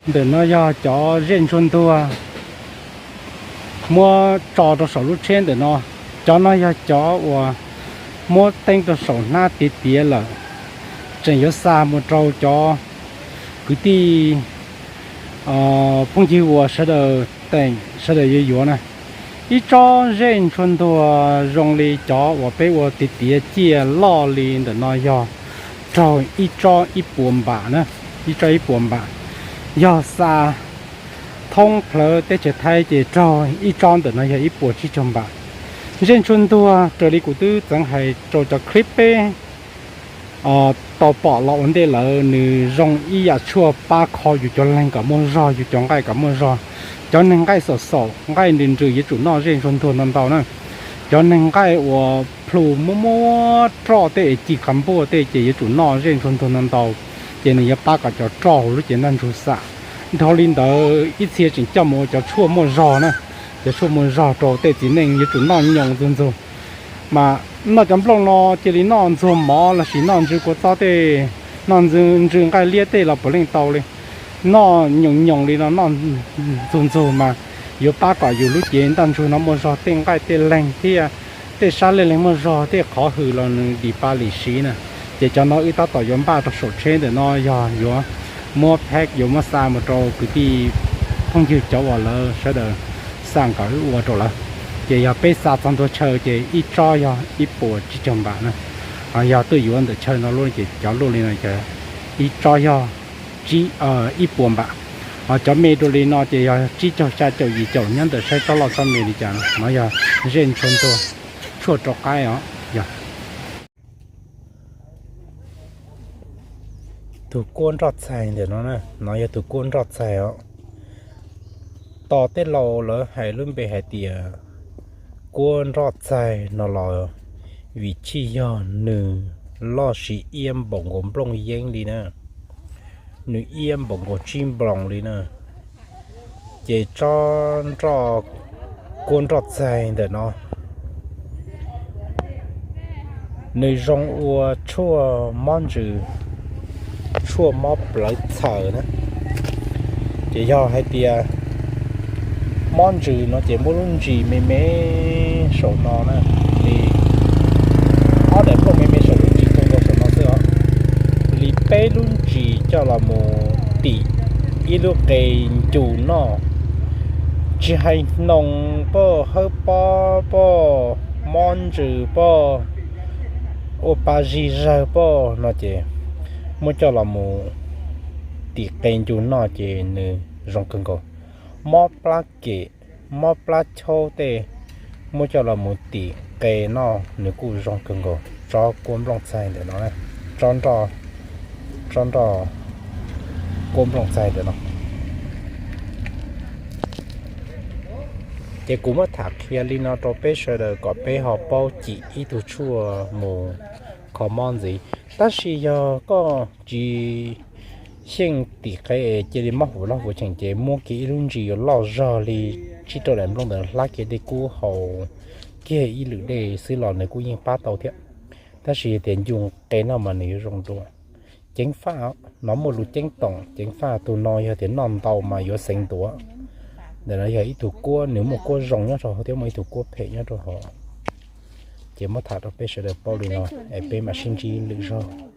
Ntawm no yog cov zej ntsuag ntuag muab tso rau saum lub tsheb ntawm no. Cov no yog cov uas muab teeb rau saum hnab tiav tiav lawm, tseem yuav xa mus rau cov kwv tij phooj ywg uas sawv daws teem sawv daws yuav yuav na. Ib tsob zej ntsuag ntuag zoo li cov uas peb ua tiav tiav ciaj loj li ntawm no yog raug ib tsob ib puas npam na, ib tsob ib puas npam. Yog xa thoob plawv teb chaws Thaib ces raug ib tsob ntawm no yog ib puas tsib caug npam. Zej ntsuag ntuag raws li kuv twb txeev hais rau cov clip peb tau pom los ua ntej lawm, nws zoo ib yam tshuaj pab kho yus cov leeg kom muaj zog, yus cov nqaij kom muaj zog. Cov neeg nqaij xaum xaum, nqaij nrws nrws yuav tsum noj zej ntsuag ntuag ntau ntau na. Cov neeg nqaij uas plhu muab muab roj tej es ci qhov npuaj tej ces yuav tsum noj zej ntsuag ntuag ntau ntau, ces nws yuav pab kom cov roj hauv lub cev ntaj ntsug xam. Dhau li ntawd ib txhia tseem coj mus ua cov tshuaj muaj zog na, cov tshuaj muaj zog rau tej txiv neej yuav tsum noj nyoos ntxuag ntxug. Mas noj cov nplooj no cia li noj ntxuag mov lossis noj ntsw kua txob tej, noj ntsw nqaij liab tej los puav leej tau li. Noj nyoos nyoos li no noj ntxuag ntxug mas yuav pab kom yus lub cev ntaj ntsug no muaj zog, tej nqaij tej leeg thiab tej sab leeg leeg muaj zog, tej qhov hws los nws dim pa lim siv na. Ces cov no wb tab tom yuav npaj rau saum tsheb ntawm no yog yuav muab pack, yuav muab xa mus rau kwv tij phooj ywg cov uas lawv sawv daws xa kom wb ua rau lawv. Ces yog peb xa txog ntua chaw ces ib tsob yog ib puas tsib caug npam na. Ho yog tuaj yuav ntawm chaw no lub ces cov luaj li no ces ib tsob yog ib puas npam. Ho cov me dua li no ces yog tsib caug, xya caum, yim caum, nyob ntawm saib tsob loj tsob me li cas no. Yog zej ntsuag ntuag, tshuaj rau qaib os. Yog tus kuab nroj txhais ntawm no, no yog tus kuab nroj txhais os. Tos tej laus lawv hais lub npe hais tias kuab nroj txhais no los vim tsis yog nws loj siv iab npaum nkaus nplooj yeeb li na, nws iab npaum nkaus tsib nploos li na. Ces tsob nroj, kuab nroj txhais ntawm no nws zoo ua tshuaj mob ntsws, tshuaj mob plawv txhaws na. Ces yog hais tias mob ntsws no ces muab lub ntsis me me saum no na, li ob daim nplooj me me saum lub ntsis kawg nkaus saum no xwb os, li peb lub ntsis coj los mus tim ib lub qe ncus noj, tsis hais hnoos poj, hawb pob poj, mob ntsws poj, ua pa zig zawg poj no ces muab coj los mus tim qe ncus noj ces nws zoo kawg nkaus. Mob plab kem, mob plab chaub tej, muab coj los mus tim qe noj nws kuj zoo kawg nkaus. Tsob kuab nplooj txhais ntawm no, tsob nroj, tsob nroj kuab nplooj txhais ntawm no. Ces kuv muab tham qhia li no rau peb sawv daws kom peb ho paub cim ib tug tshuaj mus kho mob ntxiv. Tab sis yog koj tsis xyeej tim qe cia li mob huv loj huv cheem ces muab kiag ib lub ntsis yuav loj zog li tsib rau daim nplooj ntawd hlab kiag dej kub haus kiag ib lwm dej xwb los nws kuj yeej pab tau thiab. Tab sis tias ncu qe noj mas nws yuav zoo dua. Ceev faj, no muaj lus ceeb toom ceev faj, tus no yog tias noj ntau mas yuav xeev ntuav. Ntawm no yog ib tug kuab, nws muaj kuab zoo nyob rau hauv thiab muaj ib tug kuab phem nyob rau hauv. Ces muab tham rau peb sawv daws paub li no es peb mam sib ntsib lwm zaug.